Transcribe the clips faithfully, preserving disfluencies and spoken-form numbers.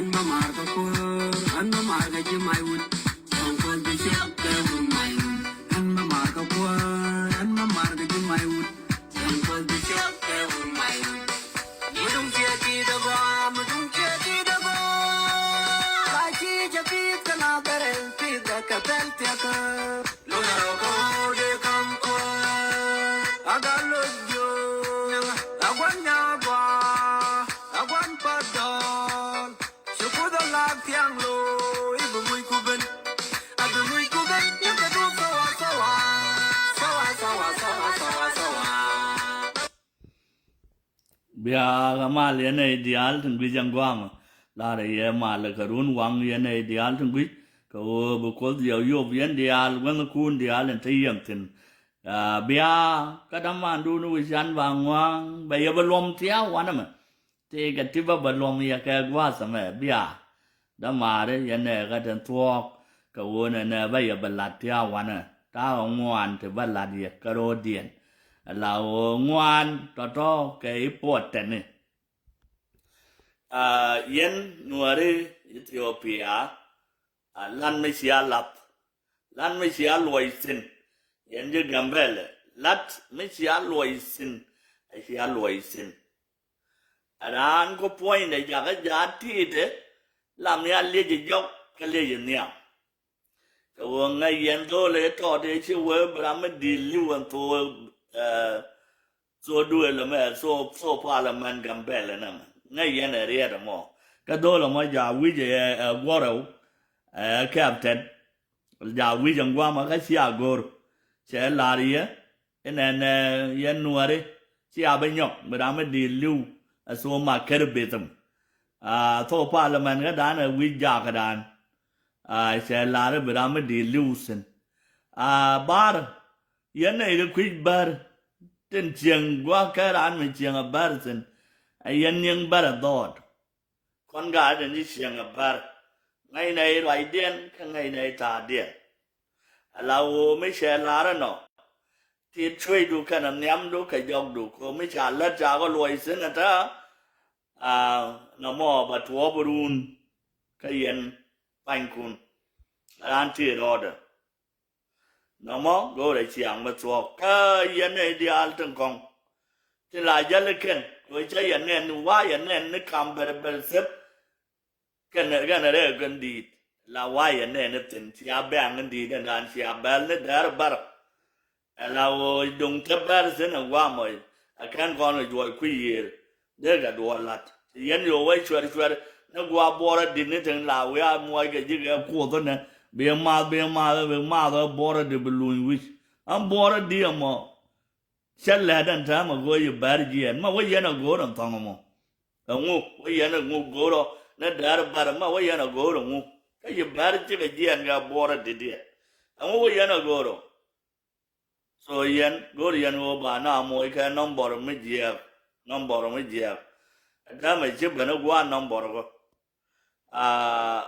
Ɛn bä mar kä kuäär, ɛn bä mar kä ji̱ may wut. Ɛn kuäär bi ciek kɛ wut may wut. Ɛn bä mar kä kuäär, ɛn bä mar kä ji̱ may wut. Ɛn kuäär bi ciek kɛ wut may wut. Mi duŋ ciɛ ti dɛ gɔaa, mi duŋ ciɛ ti dɛ gɔaa. Ba ci jɛ pi̱i̱th kɛ na bɛrɛ, pi̱i̱th kɛ pɛl tiɛkä. Bia kɛ mal yɛn nɛy diaal tin guic ɛn gua̱a̱mɛ. Lar yɛ mal kɛ run waŋ yɛn nɛy diaal tin guic kɛ ɣöö bi Kuoth yɛ yop yɛn diaal, wänkun diaal in te yɛn thi̱n. Aa, bia kä dämandun wi̱c yan ba ŋua̱a̱ŋ bɛ yɛ bä luɔm thia̱a̱ wanɛ mɛ. Tëëkɛ ti bä bä luɔm yɛ kɛ gua̱a̱th ɛmɛ bia. Dämaari yɛn nɛ kä tin thuɔ̱ɔ̱k kɛ ɣöö nɛnɛ bä yɛ bä la̱t ti a wanɛ ta̱a̱ ŋuan ti bä la̱t yɛ kä ro̱o̱diɛn. Ala ɣöö ŋuan tɔ̱tɔ̱ kɛ i̱ puɔt tɛni. Aa, yɛn nuääri Ethiopia, aa, lan mi cia lath, lan mi cia luɔc thi̱n. Yɛn ji̱ Gambɛlɛ, lat mi cia luɔc thi̱n, a cia luɔc thi̱n. Raan ku puɔ̱nydɛ jakä jaat ti̱i̱tɛ, la mi a liec jɔk kä liec nhiam. Kɛ ɣöö ŋäc yɛn dho̱o̱l ëë tɔɔt ëë ci wee bi ram mi di̱i̱t li̱w ɛn thok, ɛ, thok duëël ɛmɛ, thok, thok parliament Gambɛlɛ ɛnɛ mɛ. Ŋäc yɛn ɛ riɛt ɛmɔ. Kä dho̱o̱l ɛmɔ jaak wi̱c ɛ, ɛ guɔ̱rɛw, ɛ captain. Jaak wi̱c ɛn gua̱a̱mɛ kä cia go̱r. Cɛ la̱r yɛ, inɛn, ɛ, yɛn nuääri, cia bi nyɔk, bi ram mi di̱i̱t li̱w, ɛ thok ma ker bithim. Aa, thok parliament kä dan ɛ wi̱c jaak kä dan. Aa, cɛ la̱r bi ram mi di̱i̱t li̱w thi̱n. Aa, bar, yɛn nɛy ri kui̱c bär, tin cieŋ gua̱a̱k kɛ raan mi cieŋ ɛ bär thi̱n. Ɛ yɛn nyiŋ bär ɛ dhɔɔt. Kɔn gaat in ci cieŋ ɛ bär. Ŋäcnɛ i̱ ruacdiɛn kä ŋäcnɛ i̱ ta̱a̱diɛn. Ala ɣöö mi cɛ la̱r ɛnɔ, ti cuecdu kɛnɛ nhiamdu kɛ jɔkdu kɛ ɣöö mi ca lät ca kɛ luɔc thi̱n ɛ ta̱a̱. Aa, nɔmɔ bɛ tuɔɔp run kä yɛn panykun. Raan ti rɔɔdɛ. Nɔmɔ go̱o̱rɛ ciaŋ mi thuɔ̱k kä yɛn nɛy diaal tin kɔ̱ŋ. Tin la jäl ikɛn kɛ cä yɛn nɛn ni wa yɛn nɛn ni kam bɛr bɛr thep. Kɛn kɛn rɛɛ kɛn di̱i̱t la wa yɛn nɛn ni thi̱n cia bɛ̈ɛ̈ŋ in di̱i̱t in raan cia bɛl ni dɛr bär. Ɛn la ɣöö duŋ te bɛr thi̱n in gua̱a̱mɔ ɛ kɛn kɔn kɛ juɔc kui̱ yiëër. Dee kɛ duɔl la̱t. Yɛn yo̱o̱ wec cuɛr cuɛr ni gua̱a̱ buɔrä di̱t ni tin la wiaa muɔc kɛ ji̱ kɛ kuoth ni bi maath bi maath bi maath ɛ buɔrä di̱t bi luny wi̱c. Ɛn buɔrä di̱t ɛmɔ. Cä lɛt ɛn täämɛ go̱o̱r yi bɛr jiɛɛn ma wec yɛn ɛ go̱o̱r ɛn thɔ̱ŋ ɛmɔ. Ɛŋu wec yɛn ɛ ŋu go̱o̱rɔ ni dɛr bär ma wec yɛn ɛ go̱o̱r ɛŋu. Kä yi bɛr cikɛ jiɛɛn kɛ buɔrä di̱t yɛ. Ɛŋu wec yɛn ɛ go̱o̱rɔ. So yɛn go̱o̱r yɛn ɣöö ba na moc kɛ nɔmbɔr mi jiɛɛk, nɔmbɔr mi jiɛɛk. Dämɛ ci ben i̱ gua̱a̱r nɔmbɔr kɔ. Aa,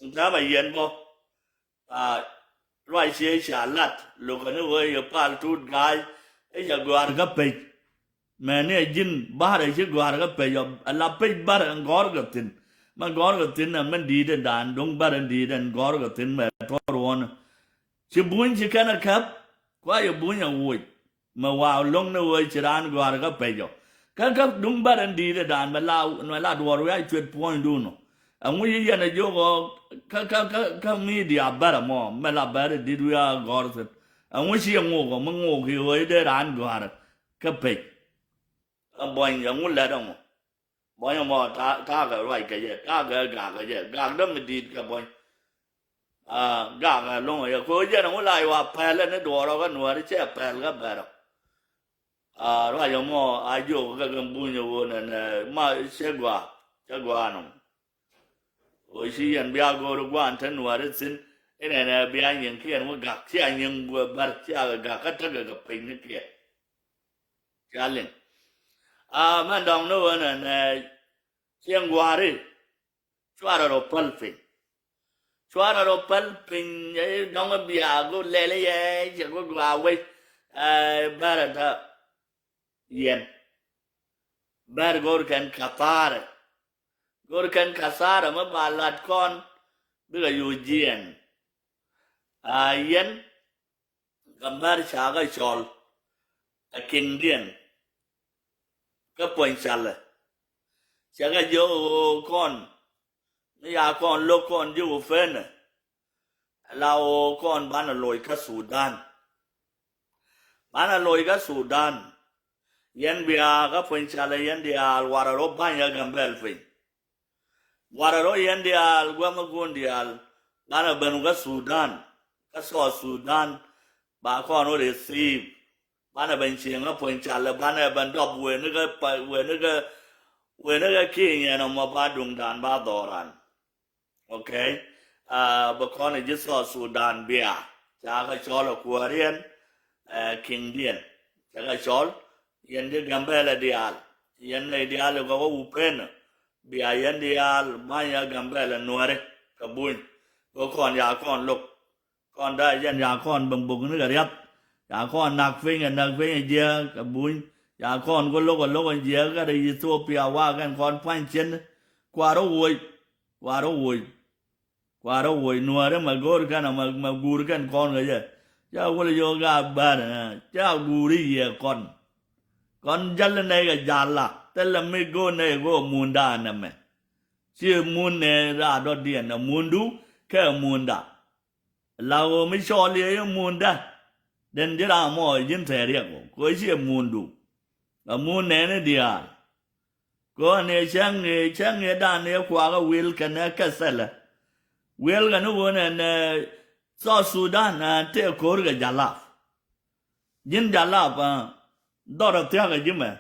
dämɛ yɛn bɔ. Aa, ruac ciɛ ca lat lo̱kɛ ni ɣöö yɛ pal tuut ga̱a̱c i̱ cɛ gɔ̱a̱r kä pec. Mɛni ɛ ji̱n bäärɛ ci gɔ̱a̱r kä pec ɔ ala pec bär ɛn gɔ̱a̱r kɛ thi̱n. Mɛ gɔ̱a̱r kɛ thi̱n ɛ mɛn di̱i̱t ɛn daan duŋ bär ɛn di̱i̱t ɛn gɔ̱a̱r kɛ thi̱n mɛ tuɔ̱r ruɔ̱n. Ci buny ci kɛn ɛ käp kua yɛ buny ɛ woc. Mɛ waa lo̱ŋ ni ɣöö ci raan gɔ̱a̱r kä pec ɔ. Kä kä duŋ bär ɛn di̱i̱t ɛ daan mɛ la mɛ la duɔ̱ɔ̱r wiaa cuet puɔ̱nydun ɔ. Ɛŋu ci yɛn ɛ jiök ɔ kä kä kä kä midia bär ɛmɔ mɛ la bär ɛ di̱t wiaa gɔ̱r thi̱n. Ɛŋu ci yɛ ŋok ɔ mi ŋok i̱ ɣöö i̱ dee raan gɔ̱a̱r kä pec. Ɛ buɔ̱ny ɛŋu lɛt ɛŋu. Buɔ̱ny ɛmɔ ta̱a̱ ta̱a̱ kɛ ruac kɛ jɛ ta̱a̱ kɛ gak kɛ jɛ gak dämi di̱i̱t kɛ buɔ̱ny. Aa, gak ɛ lo̱ŋ ɛ yɛ ko̱ jɛn ɛŋu la yua pɛl ɛn i̱ duɔɔrɔ kä nuääri cɛ pɛl kä bɛrɔ. Aa, ruac ɛmɔ a jiök kɛ kɛ buny ɛ ɣöö nɛn ɛ ma cɛ gɔaa cɛ gɔaa nɔm. Ɣöö ci yɛn bia go̱o̱r gua̱a̱n te nuääri thi̱n inɛn ɛ bia nyiŋ kiɛn wä gak cia nyiŋ bär cia kɛ gak kä tekɛ kɛ piny ni kiɛn. Ca liŋ. Aa, mɛn dɔ̱ŋ ni ɣöö nɛn ɛ cieŋ gua̱a̱ri. Cuarɛ rɔ päl piny. Cuarɛ rɔ päl piny ɛ dɔ̱ŋ ɛ biaak ɣöö lɛl ɛ yɛ cɛ ɣöö gɔaa wec. Ɛ bärɛ dä yɛn. Bär go̱o̱r kɛn kapaarɛ. Go̱r kɛn kathara mi ba lat kɔn bikɛ yo̱o̱ jiɛn. A yɛn Gambɛl ca kɛ cɔl ɛ kiŋdiɛn kä puɔ̱ny calɛ. Cɛ kɛ jiök ɣöö kɔn mi ya kɔn lo̱k kɔn jiök ɣöö penɛ la ɣöö kɔn banɛ loc kä Sudan. Banɛ loc kä Sudan. Yɛn bia kä puɔ̱ny calɛ yɛn diaal warɛ rɔ ba̱ny ɛ Gambɛl piny. Warɛ rɔ yɛn diaal gua̱mä gun diaal. Banɛ ben kä Sudan, kä South Sudan. Ba kɔn wä receive. Banɛ ben cieŋ kä puɔ̱ny calɛ, banɛ ben dɔp wen ni kä pa-, wen ni kä, wen ni kä ki̱i̱ nyɛn ɔmɔ ba duŋdan ba dhɔran. Okay. Aa, bɛ kɔn ji̱ South Sudan bia ca kɛ cɔl ɛ kuääriɛn, ɛ, kiŋdiɛn. Ca kɛ cɔl yɛn ji̱ Gambɛlɛ diaal. Yɛn nɛy diaal kɛ wä wupɛn. Bia yɛn diaal ba̱ny ɛ Gambɛlɛ Nuääri kɛ Buny. Bɛ kɔn ya kɔn lo̱k. Kɔn da̱a̱ yɛn ya kɔn ben bok ni kɛ riath. Ya kɔn nak piny ɛ, nak piny ɛ jiääk kɛ Buny. Ya kɔn kɛ lo̱k ɛ, lo̱k ɛ jiääk kä rɛy Ethiopia wa kɛn kɔn pa̱ny cien. Kua̱r ɛ woc. Kua̱r ɛ woc. Kua̱r ɛ woc Nuääri mɛ go̱o̱r kɛn ɛ, mɛ, mɛ guur kɛn kɔn kɛ jɛ. Ca wul yo̱o̱k a bär ɛ, ca guur i̱ yɛ kɔn. Kɔn jäl nɛy kɛ jal la. Thilɛ mi go̱o̱r nɛy go̱o̱r munda nɛmɛ. Ci mun nɛ raadɔ̱diɛn ɛ mundu kɛ munda. La ɣöö mi cɔɔl yɛ i̱ mundä. Den ji̱ ram mɔ ji̱n tɛɛr riɛk ɔ kɛ ɣöö ciɛ mundu. Ɛ mun nɛɛni diaal. Kɛ ɣöö ni cäŋ ni, cäŋ ni dan ni kuakä wil kɛnɛ kɛ thɛlɛ. Wil kɛn ni ɣöö nɛ, nɛ South Sudan, ɛ, tëë ko̱r kɛ Jalap. Ji̱n Jalap, ɛ, dhɔr ɛ thia̱k ɛ ji̱ mɛ.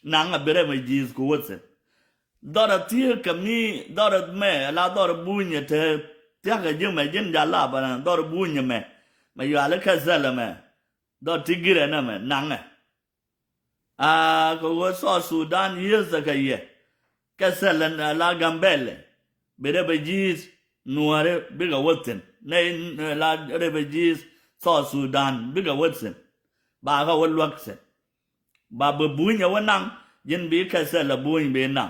Naŋ a bi rɛ mɛ ji̱th kɛ wä thi̱n. Dhɔr a thi̱n kɛ mi dhɔr a mɛ la dhɔr a Buny a te thia̱k a ji̱ mɛ ji̱n Jalap a dhɔr a Buny a mɛ. Mɛ yuali kɛ thɛl a mɛ. Dhɔr ti girɛ nɛ mɛ naŋɛ. A kɛ wä South Sudan yieth a kɛ yɛ. Kɛ thɛl a la Gambɛlɛ. Bi rɛ bɛ ji̱th Nuääri bikɛ wä thi̱n. Nɛ la rɛ bɛ ji̱th South Sudan bikɛ wä thi̱n. Ba kɛ wä luäk thi̱n. Ba bi Buny ɛ wä naŋ, ji̱n bi kɛ thɛl ɛ Buny bi naŋ.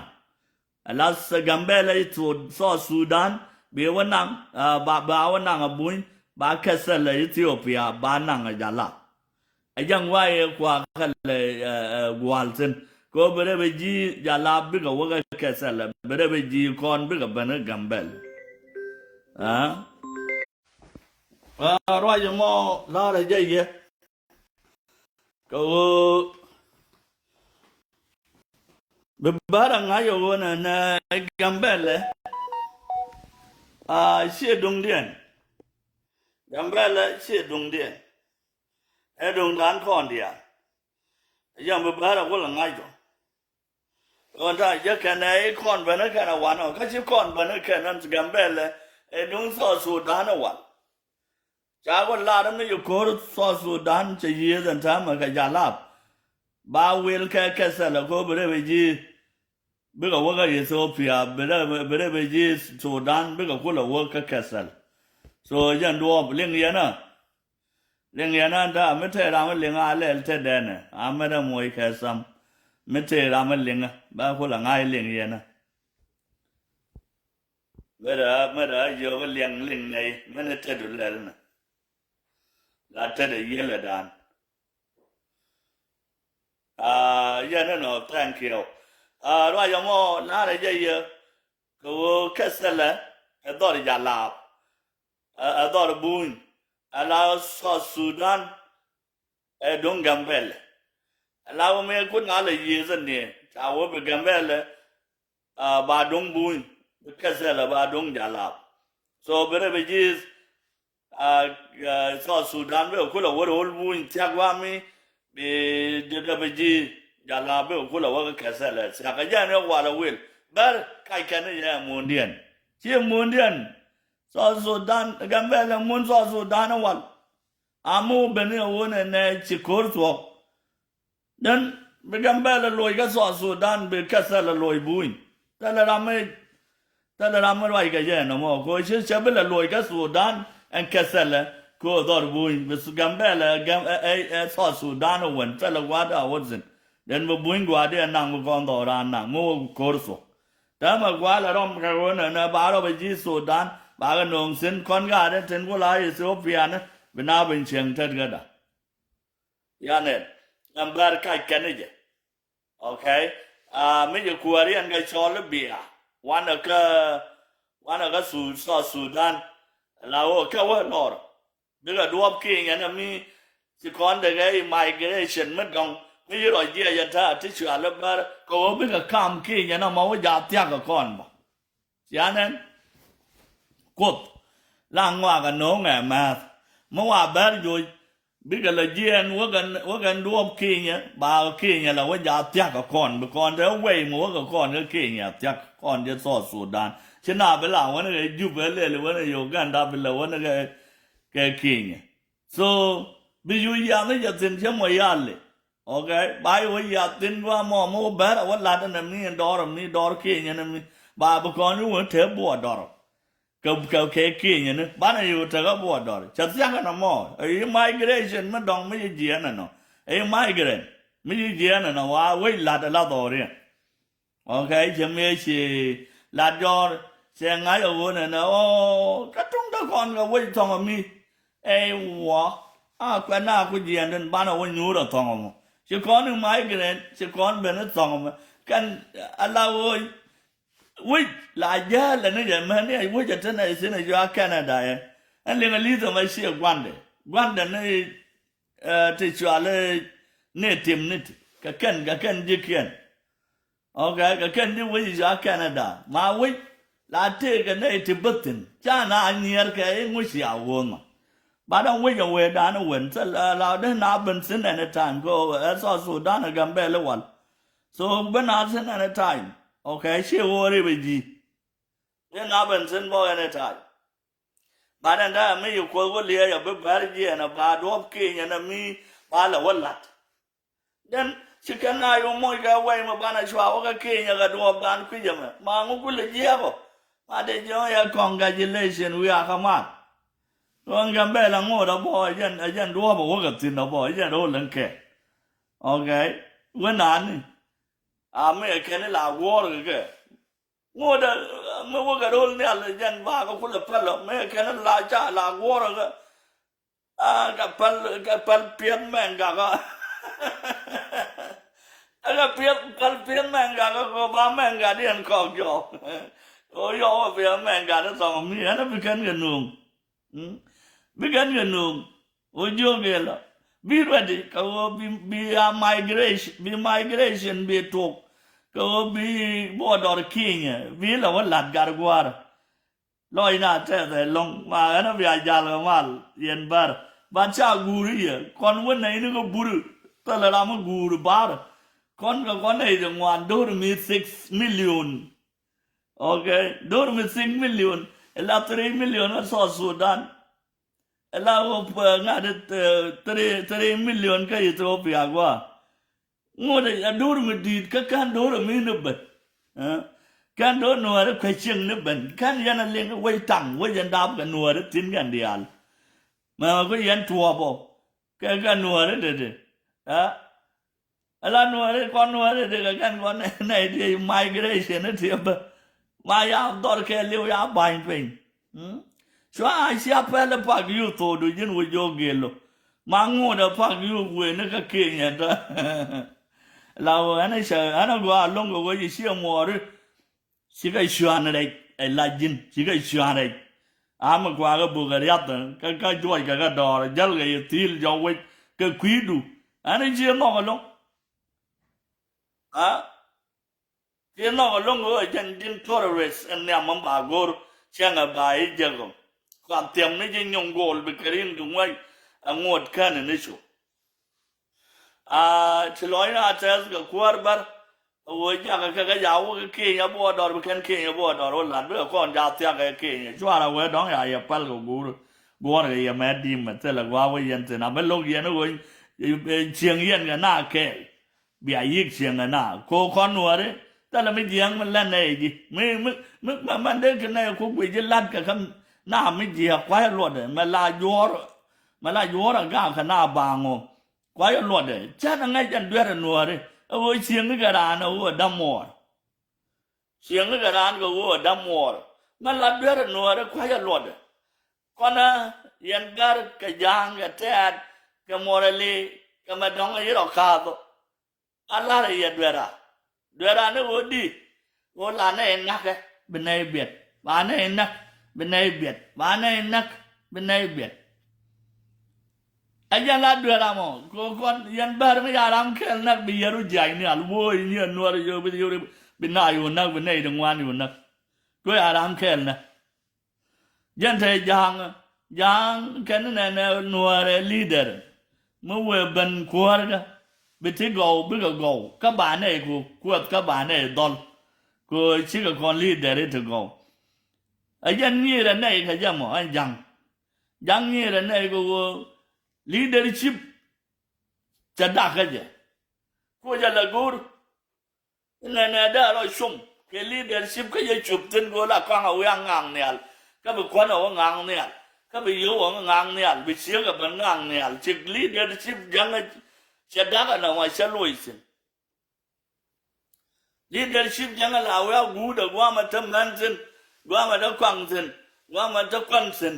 Ɛ la Gambɛlɛ i̱ South Sudan bi wä naŋ, ɛ, ba, ba wä naŋ ɛ Buny, ba kɛ thɛl ɛ Ethiopia, ba naŋ ɛ Jalap. Ɛ jɛn wa yɛ kua̱r kɛ lɛ, ɛ, ɛ, gua̱l thi̱n. Kɛ ɣöö bi rɛ bi ji̱ Jalap bikɛ wä kɛ kɛ thɛl ɛ, bi rɛ bi ji̱ kɔn bikɛ ben ɛ Gambɛl. Ɛ? Ɛ, ruac ɛmɔ la̱rä jɛ yɛ. Kɛ ɣöö bi bärä ŋa̱c ɛ ɣöö nɛ, nɛ Gambɛlɛ, a, ciɛ duŋdiɛn. Gambɛlɛ ciɛ duŋdiɛn. Ɛ duŋdan kɔn diaal. Ɛ jɛn bi bärä kulɛ ŋa̱c ɔ. Ɣän ta̱a̱ jɛ kɛn ɛ i̱ kɔn bäni kɛn ɛ wanɔ kä ci kɔn bäni kɛn ɛ Gambɛlɛ ɛ duŋ South Sudan ɛ wal. Ca ku lar mi ci ko̱r South Sudan cɛ yiëëth ɛn täämɛ kɛ Jalap. Ba wil kɛ kɛ thɛl ɛ ko̱r bi rɛ bi ji̱ bikɛ wä kä Ethiopia, bi rɛ, bi rɛ bi ji̱ Sudan bikɛ kulɛ wä kä kɛ thɛl. So jɛn duɔɔp liŋ yɛn ɛ. Liŋ yɛn an ta̱a̱ mi tëë ram mi liŋ a lɛl tetdɛn ɛ a mɛt ɛ muɔc kɛ tham. Mi tëë ram mi liŋ ɛ ba kulɛ ŋa̱c liŋ yɛn ɛ. Mɛt ɛ, mɛt ɛ jiök liɛŋ liŋ nɛy mɛn ɛ tetdu lɛl nɛ. La tetdɛ yiël ɛ dan. A yɛn ɛnɔ, thank you. A ruac ɛmɔ la̱rä jɛ yɛ kɛ ɣöö kɛ thilɛ ɛ dhɔr Jalap. Ɛ, ɛ dhɔr Buny, ɛ la South Sudan, ɛ duŋ Gambɛlɛ. Ɛ la wä mëë kun ŋa̱ lɛ yiëëth ɛ niɛ ca wä bi Gambɛlɛ, a, ba duŋ Buny, bi kɛ thilɛ ba duŋ Jalap. So bi rɛ bi ji̱th, a, a, South Sudan bikɛ kulɛ wä ro̱l Buny thiak wa mi, bi, bi, bi ji̱ Jalap bikɛ kulɛ wä kɛ kɛ thilɛ thiak. Ɛ jɛn ɛ walɛ wil bär kac kɛn ɛ yɛ muundiɛn. Ci muundiɛn. South Sudan, Gambɛlɛ mun South Sudan ɛ wal. A mi wä ben i̱ ɛ wun ɛ nɛ ci ko̱r thuɔ̱k. Den bi Gambɛlɛ loc kä South Sudan bi kɛ thilɛ loc Buny. Thilɛ ram mi, thilɛ ram mi ruac kɛ jɛ ɛn ɛmɔ ko̱ ci cɛ bi lɛ loc kä Sudan ɛn kɛ thilɛ ko̱ dhɔr Buny bi Gambɛlɛ ɛ, ɛ, ɛ South Sudan ɛ wän thilɛ gua̱a̱th a wä thi̱n. Den bi Buny gua̱a̱th ɛ naŋ bi kɔn dhɔr a naŋ mi wä ko̱r thuɔ̱k. Täämɛ gua̱a̱l ɛ rɔm kɛ ɣöö nɛnɛ ba rɔp ɛ ji̱ Sudan ba kɛ nööŋ thi̱n kɔn gaat tin ku la Ethiopia ni bi na ben cieŋ tet käda. Yanɛ ɛn bär kac kɛn i̱ jɛ. Okay. Mi jɛ kuääri ɛn kɛ cɔl i̱ bia wanɛ kä wanɛ kä South Sudan. La ɣöö kɛ wä lɔr bikɛ duɔ̱ɔ̱p Kenya ni mi ci kɔn dee kɛ immigration mi dɔŋ mi ci rɔ jiɛc ɛ ta̱a̱ ti cual i̱ bär kɛ ɣöö bikɛ kam Kenya ni mɔ wä jaat thia̱k kɛ kɔn bä. Cianɛn Kuoth la ŋɔak ɛ no̱o̱ŋ ɛ määth mi wa bär joc bikɛ lɛ jiɛɛn wä kɛn duɔ̱ɔ̱p Kenya ba Kenya la wä jaat thia̱k kɛ kɔn bi kɔn te wei mi wä kɛ kɔn kä Kenya thia̱k kɔn jɛ South Sudan. Ci na bi la wänä kɛ Juba lɛl wänä Uganda bi la wänä kɛ kɛ Kenya. So bi yu yath ni jɛ thi̱n cä mɔ yali. Okay, ba yu wä yath thi̱n gua mɔ mɔ wä bɛr a wä lat ni mi dɔr mi dɔr Kenya ni mi ba bi kɔn yu wä te buɔ dɔr. Kɛ kɛ kɛ Kenya ni banɛ yu te kä buɔ dɔr cɛ thiakä ni mɔ. Immigration mi dɔŋ mi yi jiɛ ni nɔ. Immigrant mi yi jiɛ ni nɔ wa wä lat la dhɔriɛn. Okay, cɛ mëë ci lat jɔr cɛ ŋa̱c ɛ ɣöö nɛnɛ ɔ kä tuŋdä kɔn kɛ wec thɔŋ ɛ mi. Ɛ wä a kuɛn na ku jiɛn den banɛ wä nyuur ɛ thɔŋ ɛ mɔ ci kɔn immigration ci kɔn ben i̱ thɔŋ ɛ mɔ kɛn ala ɣöö wec la jäl ɛ ni jɛ mɛn ni ɛ wec ɛ tɛn ɛ thin ɛ jɔa Canada ɛ. Ɛn liŋ ɛ li̱th ɛ mɛ ci ɛ guandɛ guandɛ ni ti cual ni tim ni ti kɛ kɛn kɛ kɛn ji̱ kiɛn. Okay, kɛ kɛn ji̱ wec i̱ ca Canada ma wec la tëëkɛ nɛy ti bä thi̱n ca na nyiɛɛr kɛ i̱ ŋuc cia wuɔ̱ɔ̱n ma. Ba dɔ̱ŋ wec ɛ wecdan i̱ wen thil la dee na ben thi̱n anytime kɛ ɛ South Sudan ɛ Gambɛl i̱ wal. So ben na thi̱n anytime. Okay, ci ɣöö rip ɛ ji̱ dee na ben thi̱n bä anytime. Ba dɛn dee mi yi Kuoth wä liɛɛc ɛ bi bɛr jiɛɛn ɛ ba duɔ̱ɔ̱p Kenya ni mi ba lɛ wä la̱t. Dɛn ci kɛn na yo̱o̱ moc kɛ wɛy mi banɛ cua wä kä Kenya kɛ duɔ̱ɔ̱pdan kui̱c ɛmɛ ma ŋu kulɛ jiɛɛk ɔ. Ma dee jiɔ̱ɔ̱ŋ yɛ congratulation wiaa kä mal. Ruɔ̱n Gambɛl ɛ ŋo̱o̱t ɛ bɔ ɛ jɛn ɛ jɛn duɔ̱ɔ̱p ɛ wä kɛ thi̱n ɛ bɔ ɛ jɛn ro̱o̱l ɛn kɛ. Okay. Wä nani a mi ɛ kɛn i̱ la guɔ̱ɔ̱r kɛ kɛ. Ŋo̱o̱t ɛ mi wä kɛ ro̱o̱l nhial ɛ jɛn ba kɛ kulɛ päl ɔ mi ɛ kɛn i̱ la ca la guɔ̱ɔ̱r kɛ. A kɛ päl kɛ päl piɛth mɛŋ gakä. Ɛ kɛ piɛth päl piɛth mɛŋ gakä kɛ ba mɛŋ gat yɛn kɔk jɔɔk. Kɛ yɔk ɛ piɛth mɛŋ gat ɛ thɔŋ mi ɛn ɛ bi kɛn kɛ nuŋ. Bi kɛn kɛ nuŋ. Ɣöö jiök i̱ lɔ bi ready kɛ ɣöö bi bi a migration bi migration bi tok. Kɛ ɣöö bi border Kenya bi lɛ wä la̱t gat gua̱a̱r. Lɔcna tɛth ɛlɔ̱ŋ ma ɣän a bia jal kɛ mal yɛn bär. Bat ca guuri yɛ kɔn wä nɛy ni kɛ buri thilɛ ram mi guuri bar. Kɔn kɛ kɔn nɛy ti ŋuan do̱r mi six million. Okay, do̱r mi six million ila three million kä South Sudan. Ila wä ŋa̱t three three million kä Ethiopia gua. Ŋot a do̱r mi di̱i̱t kä kän do̱r mi ni ben. Kän do̱r nuääri kuɛ cieŋ ni ben kän yɛn a liŋ wec taŋ wec yɛn dap kɛ nuääri thi̱n kɛn diaal. Mɛ ɣä ku yɛn tuɔɔp ɔ kɛ kɛ nuääri dede. Ala nuääri kɔn nuääri dede kɛ kɛn kɔn nɛy diɛ migration ni tiɛ bä. Ma ya dhɔr kɛ liw ya ba̱ny piny. Cua a cia pɛl i̱ pak yuk thokdu ji̱n wä jiök gel lo. Ma ŋuut ɛ pak yuk wen i̱ kä Kenya tɔ. La wä ɛn i̱ cä ɛn i̱ gɔaa lo̱ŋ kɛ wä ji̱ ciɛ muɔɔri. Cikɛ cuan rɛc ɛ la ji̱n cikɛ cuan rɛc. A mi kuakä bukɛ riath kä kä juɔc kɛ kä dɔɔr jäl kɛ yɛ thi̱i̱l jɔk wec kɛ kui̱du. Ɛn i̱ ciɛ nhɔk ɛlɔ̱ŋ. A Ci nhɔk ɛlɔ̱ŋ ɣöö jɛn ji̱n terrorist in nhiam mi ba go̱r cäŋɛ ba i̱ jek ɔ. Kua thiɛm ni ji̱ nyuŋ go̱o̱l bi kɛ ri̱ŋ ti ŋuäc ɛ ŋot kän in i̱ cu. A ci lɔcna tɛth kɛ kuäär bär. Ɛ ɣöö jakä kɛ kɛ ja wä kɛ Kenya buɔɔr dɔr bi kɛn Kenya buɔɔr dɔr wä la̱t bikɛ kɔn ja thia̱k kɛ Kenya cuarɛ wee dɔ̱ŋ ya yɛ päl kɛ guur. Guɔ̱ɔ̱r kɛ yɛ mɛ di̱i̱m mɛ thilɛ gua̱a̱k wä yɛn thi̱n a bä lo̱k yɛn ɣöö cieŋ yɛn kɛ na kɛɛl. Bia yik cieŋɛ na ko kɔn nuɔri thilɛ mi jiɛɛŋ mi lɛn nɛ i̱ ji̱ mi mi mi mɛ mɛn dee ki nɛ ku guic ji̱ la̱t kɛ kä na mi jiɛɛk kua̱c luɔtdɛ mɛ la juɔ̱ɔ̱r mɛ la juɔ̱ɔ̱r a gaak kɛ na baaŋ ɔ. Kua̱c luɔtdɛ cän a ŋäc ɛn duer ɛ nuɔri ɛ ɣöö cieŋ kɛ raan ɛ ɣöö dämuɔɔr. Cieŋ kɛ raan kɛ ɣöö ɛ da̱ŋ muɔɔr. Mɛ la duer ɛ nuäärä kua̱c ɛ luɔtdɛ. Kɔnä yɛn Bär kɛ Ja̱a̱ŋ kɛ Tɛ̈t kɛ Murle kɛ Madɔŋ, ɛ yɛ rɔ kaath ɔ. A la̱rä yɛ dueera. Dueera ni ɣöö di? Ɣöö la nɛy näkɛ bi nɛy biɛt, ba nɛy näk bi nɛy biɛt, ba nɛy näk bi nɛy biɛt. Ɛ jɛn la dueera mɔ, kɛ kɔn yɛn Bär mi ca ram kɛl näk bi yɛru jiac nhial, woc nyiɛ nuɔr yɛ bi yɛru bi naac ɣöö näk, bi nɛy ti ŋuan ɣöö näk. Kɛ ca ram kɛl näk. Jɛn te Ja̱a̱ŋ, Ja̱a̱ŋ kɛn nɛnɛ nuäärɛ leader mi wëë ben kuäärkä, bi ti gɔw bikɛ gɔw kä ba nɛy ku kuäth kä ba nɛy dhɔl. Kɛ cikɛ kɔn leader i̱ ti gɔw. Ɛ jɛn nyirɛ nɛy kɛ jɛ mɔ ɛn Ja̱a̱ŋ. Ja̱a̱ŋ nyirɛ nɛy kɛ ɣöö leadership cɛ dak kä jɛ. Ku jɛ lɛ go̱o̱r. Nɛnɛ dee rɔ cum kɛ leadership kä yɛ cup thi̱n kɛ ɣöö la kɔaŋ a wi̱i̱ a ŋa̱a̱ŋ nhial. Kä bi kuän a wä ŋa̱a̱ŋ nhial. Kä bi yio̱w a ŋa̱a̱ŋ nhial. Bi ciek a ben ŋa̱a̱ŋ nhial. Cik leadership Ja̱ŋ cɛ da̱k ɛnɔ ma cɛ loc thi̱n. Leadership Ja̱ŋ la wi̱i̱ a guut a gua̱a̱mɛ te män thi̱n. Gua̱a̱mɛ te kɔaŋ thi̱n. Gua̱a̱mɛ te kuän thi̱n.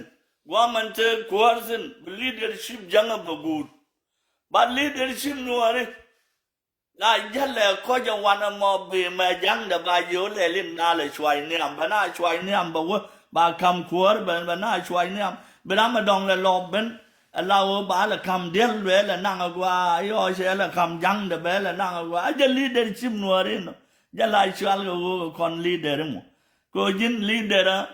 Gua̱a̱mɛ te kuäär thi̱n. Bi leadership Ja̱ŋ a bɛ guut. Ba leadership nuɔɔri. La jälɛ kɔc ɛ wanɛ mɔ bi mɛ Ja̱ŋdɛ ba jiö lɛl in na lɛ cuac nhiam, bɛ na cuac nhiam bɛ wä ba ka̱m kuäär bɛ, bɛ na cuac nhiam. Bi ram ɛ dɔ̱ŋ lɛ lɔp ben ɛ la wä ba lɛ ka̱m diɛl luɛɛl ɛ naŋ ɛ gua, yɔ cɛ lɛ ka̱m Ja̱ŋdɛ bɛ lɛ naŋ ɛ gua. A jɛ leadership nuɔɔri nɔ. Jɛ la cual kɛ wä kɛ kɔn leader imɔ. Kɛ wä ji̱n leader a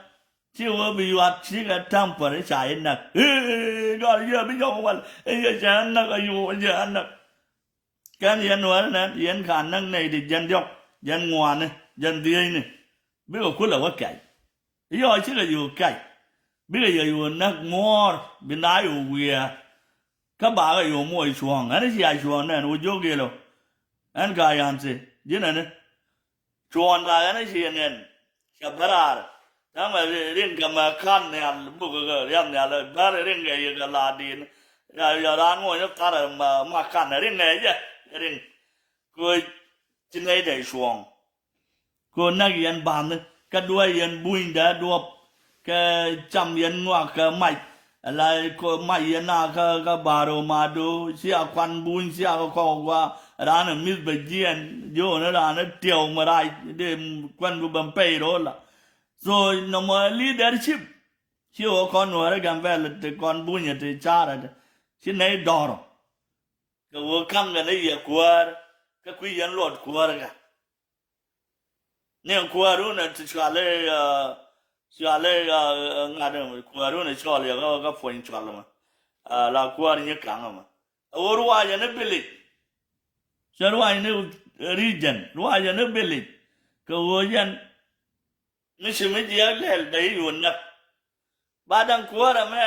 ci wä bi yuat cikɛ tampar ca inäk. I̱ gɔl yɛ bi jɔk wal i̱ yɛ cɛ inäk a yuɔ cɛ inäk. Kɛn yɛn nuäärä nɛn yɛn ka näk nɛy ti jiɛn diɔ̱k, jiɛn ŋuani, jiɛn dhieecni. Bikɛ kulɛ wä kɛc. Yɔ cikɛ yio̱o̱k kɛc. Bikɛ yɛ yio̱o̱k näk muɔ̱ɔ̱r bi na yio̱o̱k wiɛɛr. Kä bakɛ yio̱o̱k muɔc cuɔ̱ɔ̱ŋ. Ɛn cia cuɔ̱ɔ̱ŋ nɛn wä jiök yɛl ɔ. Ɛn ka yan thi ji̱n ɛni. Cuɔ̱ɔ̱ŋda ɣän ci nɛn cɛ bä raar. Täämɛ ri-, rin kɛ mɛ ka̱n nhial buk kɛ riam nhial bär rin kɛ yɛ kɛ la di̱i̱n. Ya, ya raan ŋuɔ̱ny thar mɛ, mɛ ka̱n rin kɛ jɛ rin. Kɛ ci nɛy dee cuɔ̱ɔ̱ŋ. Kɛ näk yɛn ba̱nhi kä duɔ̱ɔ̱c yɛn buny dee duɔ̱p. Kɛ cam yɛn ŋuak kɛ mac. Ala kɔ mac yɛn a kä, kä ba̱a̱r ɣöö ma̱a̱ do̱ cia kuan buny cia kɛ kɔk gua. Raan ɛ mi̱th bɛ jiɛɛn ji̱ ɣöö ni raan ɛ tiɛw mi rac dee kuan bi ben pɛy ro̱o̱la. So nɔmɔ leadership ci ɣöö kɔn nuäärä Gambɛl ti kɔn bunyɛ ti ca̱rä ti ci nɛy dɔ̱r. Kɛ ɣöö ka̱m kɛ ni yɛ kuäär kä kui̱ yɛn luɔt kuäär kɛ. Ni kuäärun ɛ ti cuali, ah, cuali, ah, ŋa̱t ɛmɛ kuäärun ɛ cɔl yɛ kä, kä puɔ̱ny cual ɛmɛ. Ah, la kuäär nyi ka̱ŋ ɛmɛ. Ɛ ɣöö ruaacɛ ni village. Cɛ ruaacɛ ni region, ruaacɛ ni village. Kɛ ɣöö yɛn mi ci mi jiɛk lɛl bɛ i̱ yun näk. Ba da̱ŋ kuäär ɛmɛ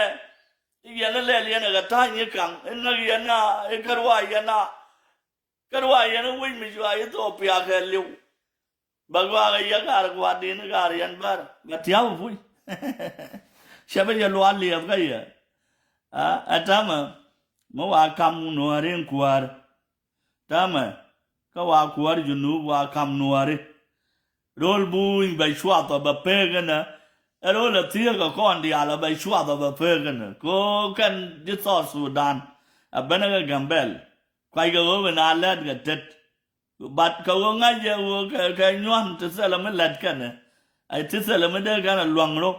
i̱ yɛn i̱ lɛl yɛn ɛ kɛ ta̱a̱ nyi ka̱ŋ i̱ näk yɛn a i̱ kä ruac yɛn a. Kä ruac yɛn i̱ wec mi cua Ithiopia kɛ li̱w. Bɛ gua̱a̱k ɛ yɛ gaar gua̱a̱r di̱n i̱ gaar yɛn bär bɛ tia̱a̱p i̱ puc. Cɛ bi yɛ luaal liɛp kä yɛ. A, ɛ täämɛ mi wa ka̱m nuääri in kuäär. Täämɛ kä wa kuäär Junub wa ka̱m nuääri. Ro̱l buny bɛ cuath ɔ bɛ pek inɛ. Ɛ ro̱l ɛ thieek ɛ kɔn diaal ɔ bɛ cuath ɔ bɛ pek inɛ. Ko kɛn ji̱ South Sudan. Ɛ ben ɛ kɛ Gambɛl. Kuackɛ ɣöö bi na lɛt kɛ tet. But kɛ ɣöö ŋa̱c jɛ ɣöö kɛ, kɛ nyuan ti thilɛ mi lɛt kɛnɛ. Ɛ ti thilɛ mi dee kɛnɛ luäŋ rɔ.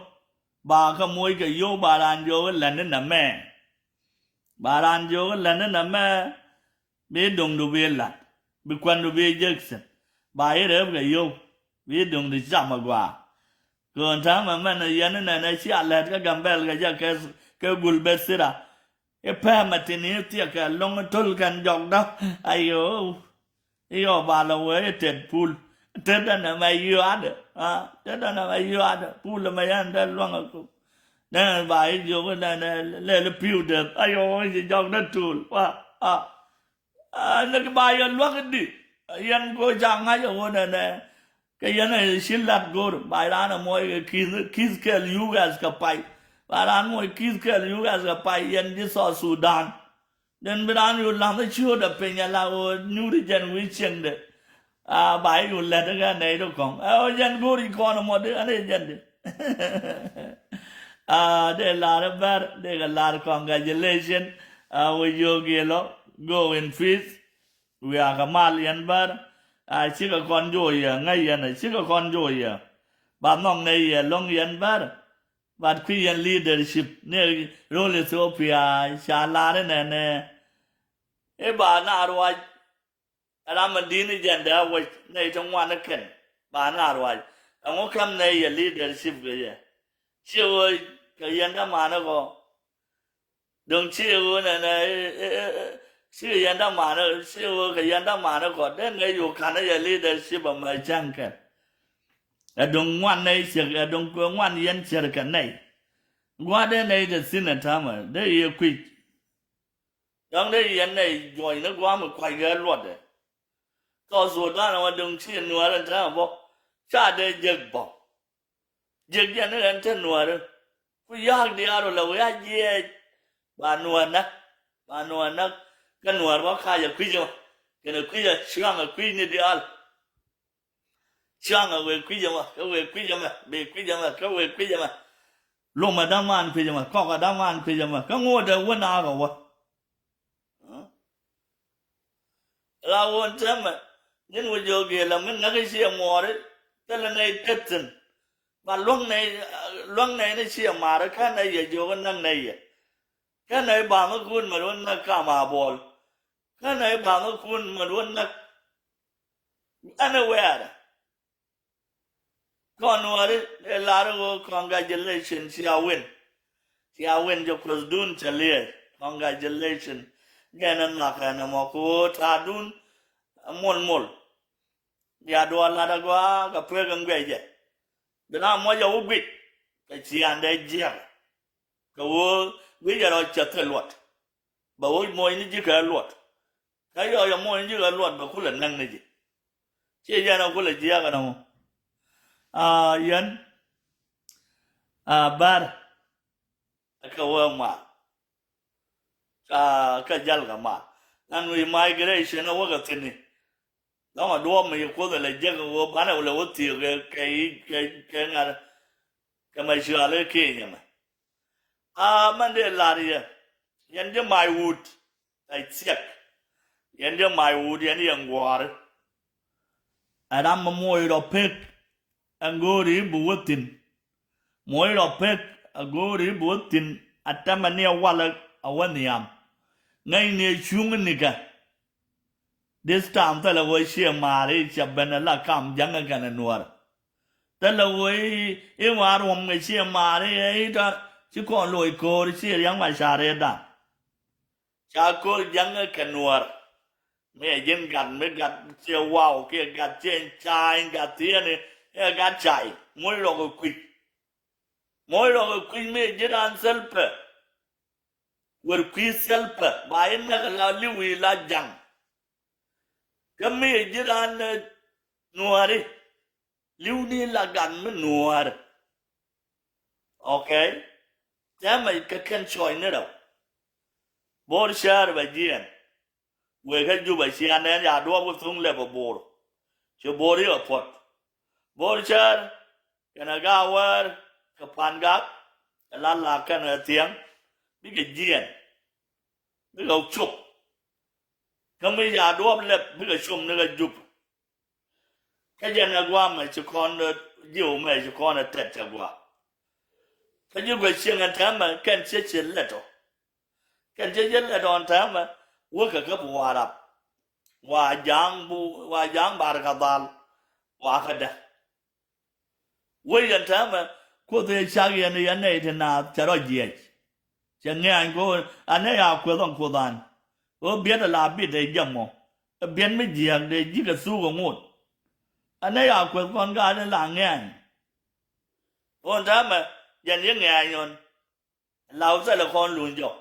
Ba kɛ moc kɛ yio̱w ba raan jiök i̱ lɛn inɛ mɛ. Ba raan jiök i̱ lɛn inɛ mɛ. Bi duŋdu bi la̱t. Bi kuɛndu bi jek thi̱n. Ba i̱ rep kɛ yio̱w. Bi duŋdu cam ɛ gua̱a̱. Köön täämɛ mɛn ɛ yɛn inɛnɛ cia lɛt kä Gambɛl kɛ jɛ kɛ, kɛ gul bɛ thira. I̱ pɛmɛ tin i̱ thiɛkɛ lo̱ŋ i̱ töl kɛn jɔkdä. Ayoo. I̱ yɔ ba lɛ wee i̱ tet pul. Tet ɛnɛ mɛ yuaadɛ. A, tet ɛnɛ mɛ yuaadɛ. Pul ɛmɛ yɛn dee luäŋ ɛ kuk. Nɛ ba i̱ jiök inɛnɛ lɛl i̱ pi̱w deth. Ayoo, i̱ ji̱ jɔkdä tul. Wa, a. A, lek ba yɛ luäk di. Yɛn go̱o̱c ca ŋa̱c ɛ ɣöö nɛnɛ. Kɛ yɛn ɛ ci lat go̱o̱r ba raan ɛ muɔc kɛ ki̱th, ki̱th kɛl U S kɛ pay. Ba raan muɔc ki̱th kɛl U S kɛ pay yɛn ji̱ South Sudan. Den bi raan yu la̱th ɛ ciööt ɛ piny ɛ la ɣöö nyuuri jɛn wi̱i̱ cieŋdɛ. A ba i̱ wä lät kɛ nɛy ti kɔŋ. Ɛ ɣöö jɛn go̱o̱ri kɔn ɛmɔ di ɛn ɛ jɛn di. A dee lar ɛ bär dee kɛ lar congratulation. A wä yio̱o̱k yɛ lɔ go in peace. Wiaa kɛ mal yɛn bär. A cikɛ kɔn jo̱o̱c yɛ ŋäc yɛn ɛ cikɛ kɔn jo̱o̱c yɛ. Ba nhɔk nɛy yɛ lo̱ŋ yɛn bär. But kui̱ yɛn leadership ni ro̱l Ethiopia ca lar inɛnɛ. I̱ ba na ruac. Ɛ ram mi di̱i̱t ni jɛn dee a wec nɛy ti ŋuan ni kɛn ba na ruac. Ɛŋu kɛm nɛy yɛ leadership kɛ yɛ? Ci ɣöö kɛ yɛn dämaani kɔ. Duŋ ci ɣöö nɛnɛ ci kɛ yɛn dämaani ci ɣöö kɛ yɛn dämaani kɔ dee nɛy yo̱o̱ ka̱n yɛ leadership ɛmɛ cäŋ kɛn. Ɛ duŋ ŋuan nɛy ciek ɛ duŋ ŋuan yɛn cier kɛ nɛy. Gua̱a̱r dee nɛy te thi̱n ɛ täämɛ dee yɛ kui̱c. Dɔ̱ŋ dee yɛn nɛy juɔ̱ny ni gua̱a̱r mi kua̱ckɛ luɔtdɛ. Thɔɔk Sudan ɛmɔ duŋ ci nuäär ɛn täämɛ bä ca dee jek bä. Jek jɛn ni ɣän te nuäärä. Ku ya̱a̱k diaal rɔ lɛ wee a jiɛɛc. Ba nuäär näk. Ba nuäär näk. Kä nuäär bä kac ɛ kui̱c ɛmɔ. Kɛnɛ kui̱c ɛ ciaŋ ɛ kui̱c ni diaal. Ciaŋ ɛ wee kui̱c ɛmɔ kä wee kui̱c ɛmɛ, bee kui̱c ɛmɛ kä wee kui̱c ɛmɛ. Lomɛ da̱ŋ man kui̱c ɛmɛ, kɔkɛ da̱ŋ man kui̱c ɛmɛ, kä ŋo̱o̱dɛ wä naakɛ wä. La wä täämɛ, nyin wä jiök i̱ la mi näk i̱ ciɛ muɔɔri, thilɛ nɛy tet thi̱n. Ba luäŋ nɛy, luäŋ nɛy ni ciɛ maari, kä nɛy yɛ jiök i̱ näk nɛy yɛ. Kä nɛy ba̱a̱m i̱ kuun mɛ luäŋ näk kam a buɔl. Kä nɛy ba̱a̱m i̱ kuun mɛ luäŋ näk. Anywhere. Kɔn wari ɛ lar ɣöö congratulation cia win. Cia win jɛ kuothdun cɛ liɛɛc. Congratulation. Jɛn ɛ nhɔakɛ nɛ mɔ kɛ ɣöö ta̱a̱dun mol mol. Bia duɔl lat agɔaa kɛ pek in guic jɛ. Bi na muɔc ɛ wä guic kɛ ciaandɛ jiɛk. Kɛ ɣöö guic ɛ rɔ cɛ thil luɔt. Bɛ wä moc ni ji̱ kɛ luɔt. Kä yɔc ɛ moc ni ji̱ kɛ luɔt bɛ kulɛ näk ni ji̱. Ciɛ jɛn ɛ kulɛ jiɛk ɛn ɛmɔ. A yɛn a bär ɛ kɛ wee mal. Kä jäl kɛ mal. Nan wi̱i̱ migration ɛ wä kɛ thi̱n i̱. Dɔ̱ŋ a duɔ̱ɔ̱p mi yi kuoth ɛ lɛ jiäk ɛ wä banɛ wä lɛ wä thiëëk kɛ kɛ kɛ ŋa̱t. Kɛ mɛ cual i̱ kiɛ nyɛmɛ. A mɛn dee lar yɛ yɛn ji̱ mac wut. Ɛ ciɛk yɛn ji̱ mac wut yɛn yɛn guɔ̱ɔ̱ri. Ɛ ram mi moc rɔ pek ɛn go̱o̱ri bi wä thi̱n. Moc rɔ pek ɛ go̱o̱ri bi wä thi̱n. A tɛmɛ ni ɛ walɛ ɛ wä nhiam. Ŋäcni ɛ cuŋ nikä. This time thilɛ ɣöö ciɛ maari cɛ ben ala kam ja̱ŋɛ kɛnɛ nuäär. Thilɛ ɣöö i̱ ŋuan ruɔ̱m kɛ ciɛ maari i̱ ta ci kɔn loc ko̱o̱r ciɛ ria̱ŋ ma ca̱r i̱ da̱ŋ. Ca ko̱o̱r ja̱ŋɛ kɛ nuäär. Mi ɛ ji̱n gat mi gat ciɛ waw kiɛ gat ciɛ ca̱a̱ny gat thiɛni ɛ gat cay moc rɔ kɛ kui̱c. Moc rɔ kɛ kui̱c mi ɛ ji̱n raan thil pɛ. Wër kui̱ thil pɛ ba in näk la li̱w i̱ la ja̱ŋ. Kä mi ji̱ raan nuääri li̱w ni la gat mi nuäär. Okay. Tɛmɛ kɛ kɛn cuɔ̱c ni rɛw. Bo̱r cäär bɛ jiɛɛn. Wëë kä Jubɛ cia nɛn ya duɔ̱ɔ̱p kɛ thuŋ lɛp ɛ Bo̱r. Ci Bo̱r i̱ ɛ puɔ̱t. Bo̱r cäär kɛnɛ Gaawäär kɛ Pa̱n Gak kɛ La̱t La̱a̱k kɛnɛ Thiäŋ bikɛ jiɛɛn. Bikɛ cop. Kä mi ca duɔ̱ɔ̱p lɛp bikɛ com ni kɛ Jup. Kä jɛn ɛ gua̱a̱mɛ ci kɔn jiw mɛ ci kɔn ɛ tɛt cɛ gua̱a̱. Kä ji̱ guɛ cieŋ ɛn tɛmɛ kɛn ciɛ ciɛ lɛt ɔ. Kɛn ciɛ ciɛ lɛt ɔ ɛn tɛmɛ wekɛ kä bi Warap. Wa ja̱a̱ŋ bu wa ja̱a̱ŋ bar kɛ dhal. Wa kä dä. Wec yɛn täämɛ Kuoth ëë cak yɛn, yɛn nɛy ti naath cɛ rɔ jiɛc. Cɛ ŋɛ̈ny kɛ ɣöö anɛ ya kueth ɔŋ Kuoth an ɣöö biɛt ala bit ëë jiɛm ɔ. Ɛ biɛt mi jiääk dee ji̱ kɛ thuk ɛ ŋot. Anɛ ya kueth kɔn gaat in la ŋɛ̈ny. Ɣöö täämɛ jɛn yi ŋɛ̈ny ɣöö Law thilɛ kɔn luny jɔk.